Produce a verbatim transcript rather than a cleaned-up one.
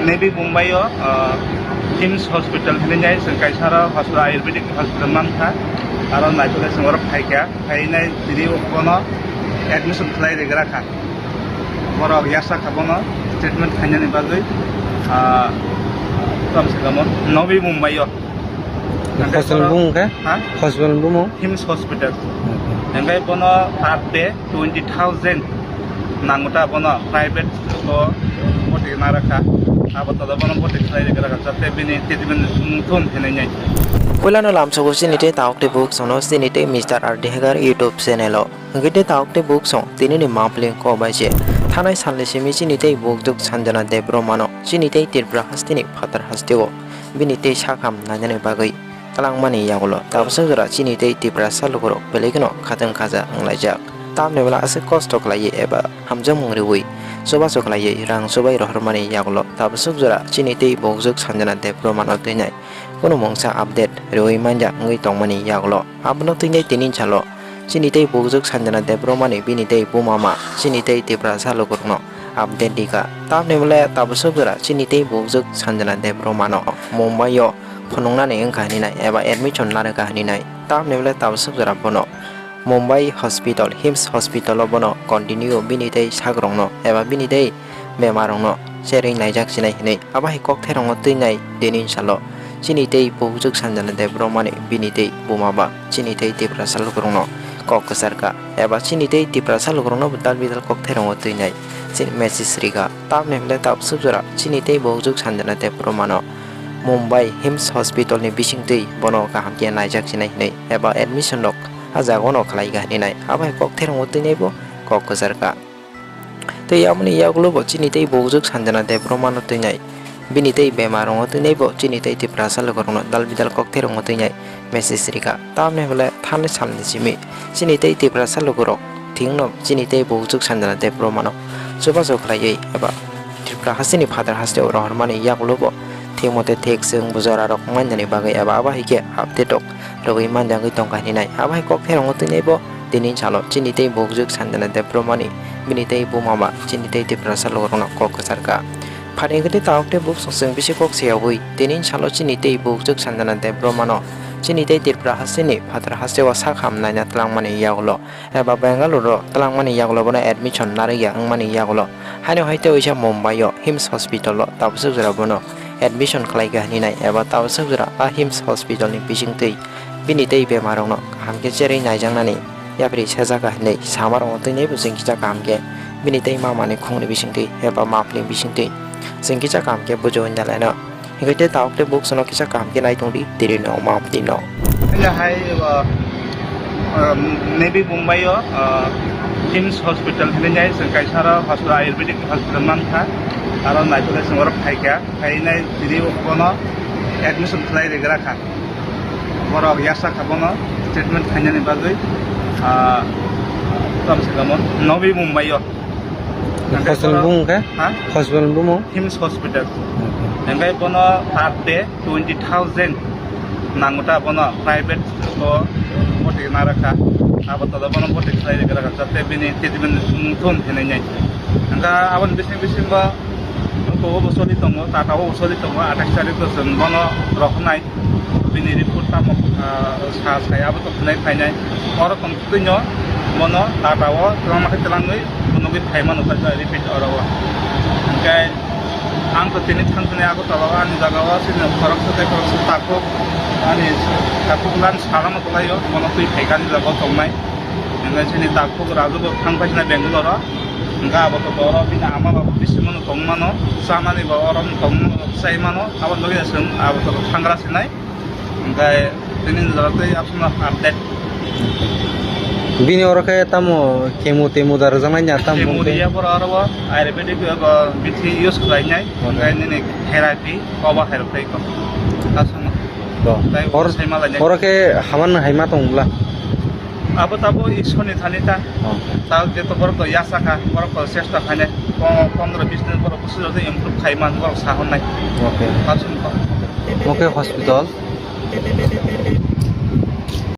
Navi Mumbai o, ah, KIMS hospital hinwi nai chwng kaisa aro hospital, ayurvedic hospital mankha. Aro naitugwi chwng oro phaikha, phainai tini bono admission khlai rigra kha. Borok yasa kha bono treatment khainani bagwi, ah, tamo se tamo Navi Mumbai o. Hospital bumung khe? Ha? Hospital bumung? KIMS hospital. Okay. Hingke bono per day twenty thousand nango ta bono private o boti narakha. Abo todo bono boti khlai rikha jate bini treatment thum hinwi nai. Puilano lamsogo chini tei tauk tei buk sono chini tei Mister R D Hegar YouTube channel o. Hingke tei tauk tei buk song tini ni mapling ko bai se. Thanai salni simi chini tei bukjuk Sanjana Debbarma no chini tei Tripura hasteni phatar hasteo bini tei sakham nainani bagwi twlangmani yagulo tabaswk jora chini tei Tiprasa lukurok belai kheno khatang khaja wnglaijak. Tamni bwla aswk kosto khlaiwi eba hamjakmung riwi chubachu khlaiwi rang chubai rohormani yagulo tabaswk jora chini tei bukjuk Sanjana Debbarma no twinai kunu mungsa update riwi manja wngwi tongmani yagulo. Abono twinai tini salo chini tei bukjuk Sanjana Debbarma ni bini tei buma ma chini tei Tiprasa lukurokno update rikha. Tamni bwle tabaswk jora chini tei bukjuk Sanjana Debbarma no Mumbai o phunuknani wngkha hinwi nai eba admission narwkha hinwi nai. Tamni bwle tabaswk jora bono Mumbai hospital, KIMS hospital o bono continue bini tei sakrokno eba bini tei bemarokno cherwi naijak sinai hinwi abo hai kokthairokno twinai tini salo chini tei bukjuk Sanjana Debbarma ni bini tei buma ba chini tei Tiprasa lukurokno kok kwcharkha eba chini tei Tiprasa lukurokno dal bidal kokthairokno twinai chini message rikha. Tamni hwnle tabaswk jora chini tei bukjuk Sanjana Debbarma no Mumbai KIMS hospital ni bisingtwi bono kaham khe naijak sinai hinwi eba admission rok a jagao no khlai kha hinwi nai abo hai kokthairokno twinai bo kok kwcharkha. Tei aboni yagulo bo chini tei bukjuk Sanjana Debbarma no twinai bini tei bemarokno twinai bo chini tei Tiprasa lukurokno dal bidal kokthairokno twinai message rikha. Tamni hwnle thanai salni simi chini tei Tiprasa lukurok thikno chini tei bukjuk Sanjana Debbarma no chubachu khlaiwi eba Tripura hasteni phatar hasteo rohormani yagulo bo thik mote thik chwng bujorarok manjani bagwi eba abo hai khe update rok rwgwi manjagwi tongkha hinwi nai. Abo hai kokthairokno twinai bo tini salo chini tei bukjuk Sanjana Debbarma ni bini tei buma ba chini tei Tiprasa lukurokno kok kwcharkha. Phaini hwnkhe tei tauk tei buk song chwng bisi kok seyaui tini salo chini tei bukjuk Sanjana Debbarma no chini tei Tripura hasteni phatar hasteo sakham naina twlangmani yagulo eba Bangalore o twlangmani yagulo bono admission narwkya wngmani yagulo haino hai tei oisa Mumbai o KIMS hospital o tabaswk jora bono admission khlai kha hinwi nai eba tabaswk jora a KIMS hospital ni bisingtwi bini tei bemarokno kaham khe cherwi naijaknani yapri sajak kha hinwi samarokno twinai bo chwng kisa kaham khe bini tei mama ni khungni bisingtwi eba mapli bisingtwi chwng kisa kaham khe bujo wngya laino. Hingke tei tauk tei buk sono kisa kaham khe nai tong di, tiri no, ma twi no. Hingke hai, uh, um, Navi Mumbai o, uh, KIMS hospital hinwi nai, chwng kaisa aro hospital, ayurvedic hospital mankha. Aro naitugwi chwng oro phaikha, phainai tini bono admission khlai rigra kha. Borok yasa kha bono treatment khainani bagwi, ah, tamo se tamo Navi Mumbai o. Hospital bumung khe? Ha? Hospital bumung? KIMS hospital. Okay. Hingke bono per day twenty thousand nango ta bono private o boti narakha. Abo todo bono boti khlai rikha jate bini treatment thum hinwi nai. Hingke aboni bising bisingo Oko obo soli tongo, Tata obo soli tongo, athais tarik o chwng bono rohornai. Bini report tamo, ah, sa sai abo to hwnwi phainai. Oro tong twino bono Tata o twlangma khe twlangwi phunugwi phaimano kha repeat oro o. Hingkhe ang to tini thang thani Agartala o ani jaga o chini khoroksa tei khoroksa takhuk ani takhuk lan salama kwlaio, bono twi phaikha ani jaga o tongnai. Hingkhe chini takhuk Raju bo thang paisina Bangalore o. Hingke abo to oro bini ama ba bo bisi mano tong mano, chamani ba oro tong mano, chai mano, abo logi chwng abo to thangra sinai. Hingke tini jora tei aswkno update. Bini oro khe tamo chemo temo da rwjaknai ya tamo Chemo hingke? Riya boro oro bo ayurvedic bo bithi use khlainai, Okay. Hingke nini therapy koba khairok tei ko. Aswkno. To. Tai Or-, sai malainai. Oro khe haman hai ma tong bwla? Abo tabo Ishorni thani ta. Oh. Ta jeto borok to yasa kha, borok to chesta khainai. Po-, pondro bis din borok busi jodi improve khai man borok sa honnai. Okay. Aswk to. Oke hospital.